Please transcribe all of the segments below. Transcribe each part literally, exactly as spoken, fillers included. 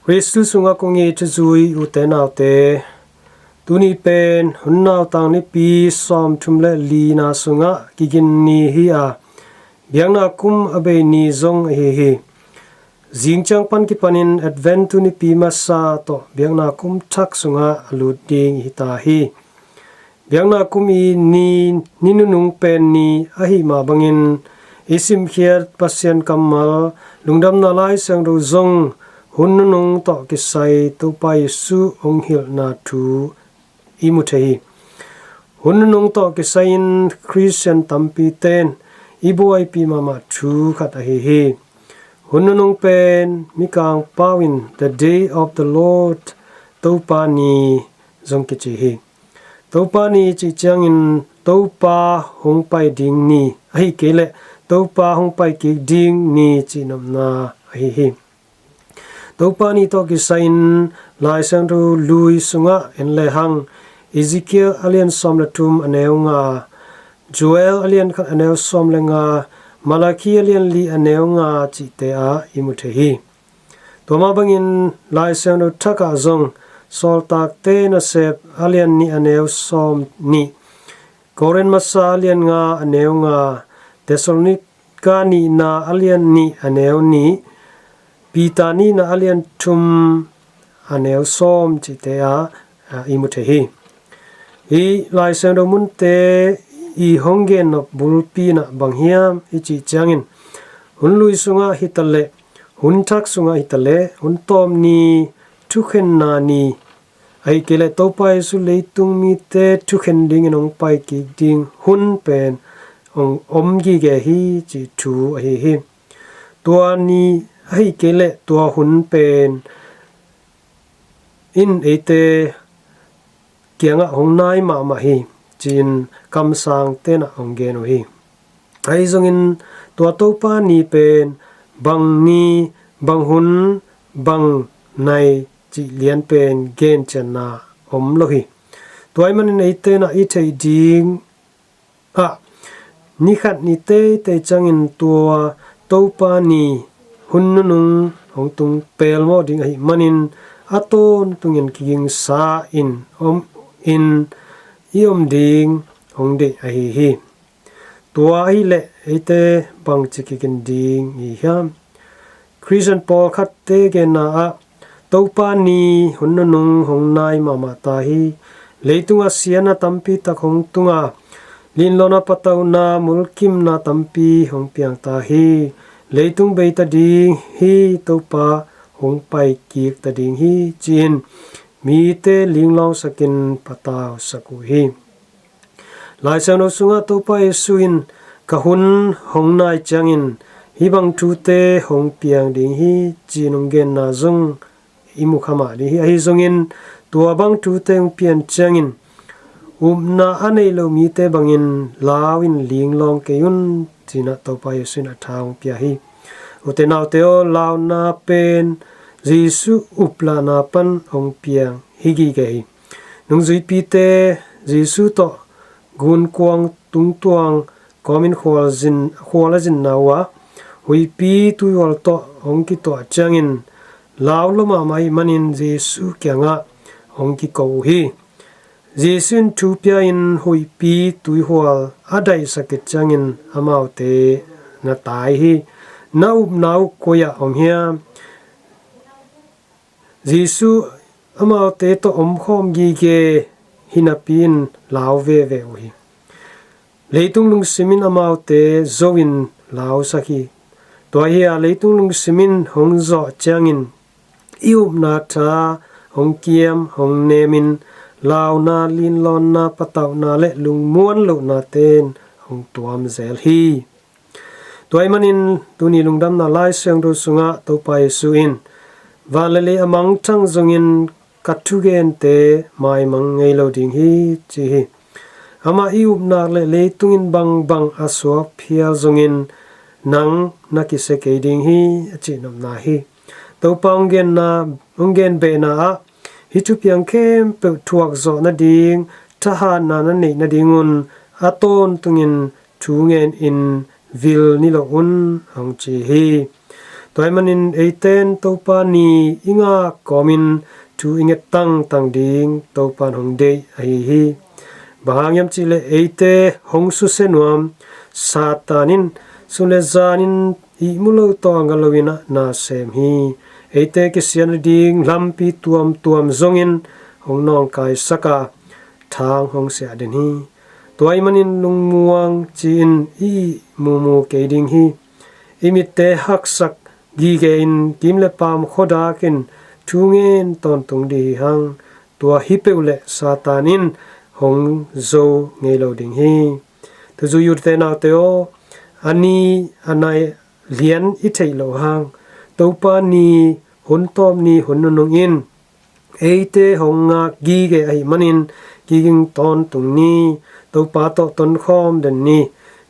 Khristu sungah kong it thuzui ute naute, tuni pen hun nautang nipi sawmthum le lina sungah kigin ni hi a, biakna kum a bei ni zong ahi hi. Zing ciang pan kipanin Advent tu nipi masa tawh biakna kum thak sungah a lut ding hi ta hi. Biakna kum i ni, ni nunung pen ni ahi mah bangin i simkhiat Pasian kammal, Lungdamna Lai Siangtho zong hun nunung tawh kisai Topa Jesu hong hilhna thu i mu thei hi. Hun nunung tawh kisai-in Khristian tampi ten i buaipih mahmah thu khat ahi hi. Hun nunung pen Mikang pau in The Day of the Lord, Topa ni zong kici hi. Topa ni cih ciangin Topa hong pai ding ni, ahi kei leh Topa hong pai kik ding ni cihnopna ahi hi. Topa ni tawh kisai-in Lai Siangtho lui sungah en lehang, Ezekiel a lian sawm le thum a neu nga, Joel a lian khat a neu sawm le nga, Malakhi a lian li a neu nga cihte ah i mu thei hi. Tua mah bangin Lai Siangtho thak ah zong Sawltakte Nasep a lian nih a neu sawm nih, Korin masa a lian nga a neu nga, Thessalonika nihna a lian nih a neu nih, Peter nihna a lian thum a neu sawm cihte ah, ah, i mu thei hi. Hih Lai Siangtho munte i hong gennop bulpi in ah bang hiam i cih ciangin, hun lui sungah hi ta leh, hun thak sungah hi ta leh, hun tawp ni, thukhenna ni, ahi kei leh Topa Jesu leitung mite thukhen dingin hong pai kik ding hun pen hong om gige hi cih thu ahi hi. Tua ni ahi kei leh tua hun pen in eite kiangah hong nai mahmah hi, ci-in kamsangte in ah hong gen uh hi. Ahi zongin tua Topa ni pen bang ni, bang hun, bang nai cih lian pen gencianna om lo hi. Tua ahih manin eite in ah i theih ding ah, ni khat ni teitei ciangin tua Topa ni hun nunung hong tung pelmawh ding ahih manin a tawntungin kigingsa in om in i om ding hong deih ahi hi. Tua ahih leh eite bangci kigin ding i hiam? Khristian pawlkhatte genna ah Topa ni hun nunung hong nai mahmah ta hi. Leitungah siatna tampi tak hong tung a, linlawna, patauhna, mulkimna tampi hong piang ta hi. Leitung bei ta ding hi, Topa hong pai kik ta ding hi, ci-in mite linglawngsakin patausak uh hi. Lai Siangtho sungah Topa Jesu in, "Ka hun hong nai ciangin hih bang thute hong piang ding hi," ci-in hong genna zong i mu kha mah ding hi. Ahi zongin tua bang thute hong pian ciangin upna a neih loh mite bangin lau in linglawng kei un, ci-in ah Topa Jesu in a tha hong pia hi. Ute naute aw, launa pen Jesu uplahna pan hong piang hi gige hi. Nungzuipite Jesu tawh gunkuang tungtuang kawmin khual zin, khual a zinna uh a, huihpi tuihual tawh hong kituah ciangin lau lua mahmah ahih manin Jesu kiangah hong kiko uh hi. Jesu in thu pia-in huihpi tuihual a daihsak khit ciangin amaute na tai hi. Na upna uh koi-ah om hiam? Jesu amaute tawh omkhawm gige hi napi-in lau veve uh hi. Leitung lungsim in amaute zo-in lausak hi. Tua hi a, leitung lungsim in hong zawh ciangin i upna tha hong kiam, hong nemin launa, linlawnna, patauhna le lungmuan lohnate in hong tuam zel hi. Tua ahih manin tuni Lungdamna Lai Siangtho sungah Topa Jesu in, "Van le lei a mangthang zongin ka thugente maimang ngei lo ding hi," ci hi. Amah i upna le leitung in bangbang a suak phial zongin nang na kisia kei ding hi, a cihnopna hi. Topa hong genna, hong gen behna ah hih thupiang khempeuh thuak zawh nading thahatna na neih nadingun a tawntungin thu ngenin vil ni lo un, hong ci hi. Tua ahih manin eite in Topa ni i ngak kawmin thu i nget tangtang ding Topa in hong deih ahi hi. Bang hang hiam cih leh eite hong susia nuam Satan in sun le zanin ihmu lo tawh a ngah loin na sem hi. Eite kisiat nading lampi tuamtuam zongin hong nawngkaisak a, thang hong siah den hi. Tua ahih manin lungmuang ci-in i ihmu kei ding hi. I mitte haksak gige-in kim le paam khuadak in thu ngen tawntung ding hi hang. Tua hi peuh leh Satan in hong zo ngei lo ding hi. Tuzui ute naute aw, a ni a nai lian i theih loh hang Topa ni hun tawp ni hun nunung in eite hong ngak gige ahih manin kiging tawntung ni. Topa tawh tonkhawm den ni.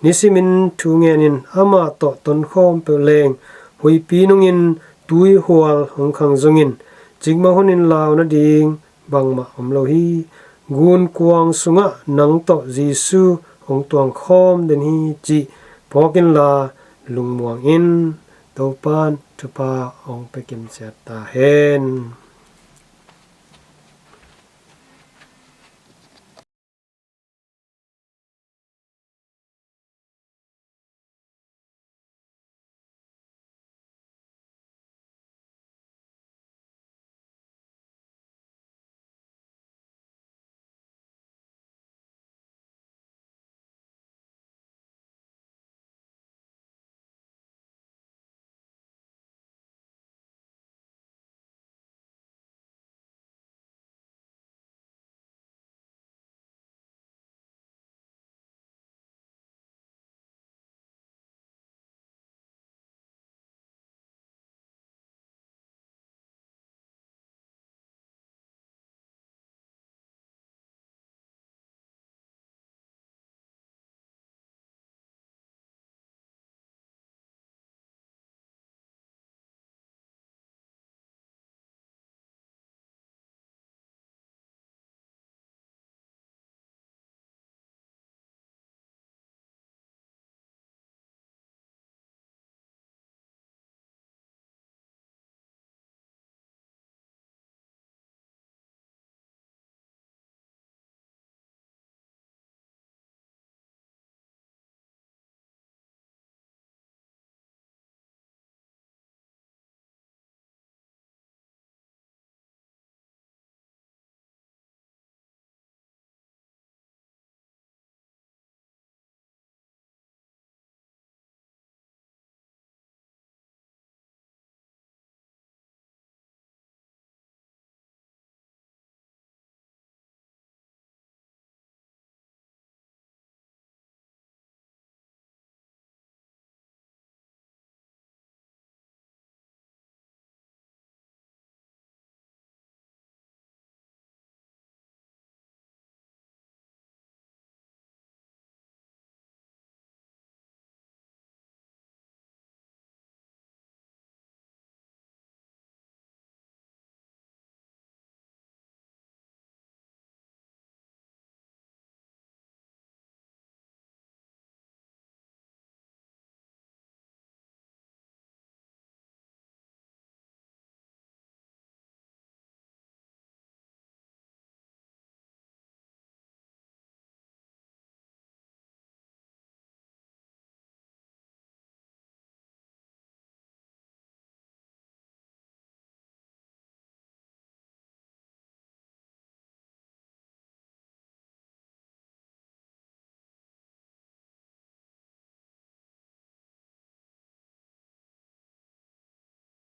Nisimin thu ngenin amah tawh tonkhawm peuh leng huipi nungin tuihual hong khang zongin cikmah hunin lau nading bangmah om lo hi. Gunkuang sungah nang tawh Jesu hong tuangkhawm den hi cih phawk inla lungmuang in. Topa in thupha hong pia kimciat ta hen.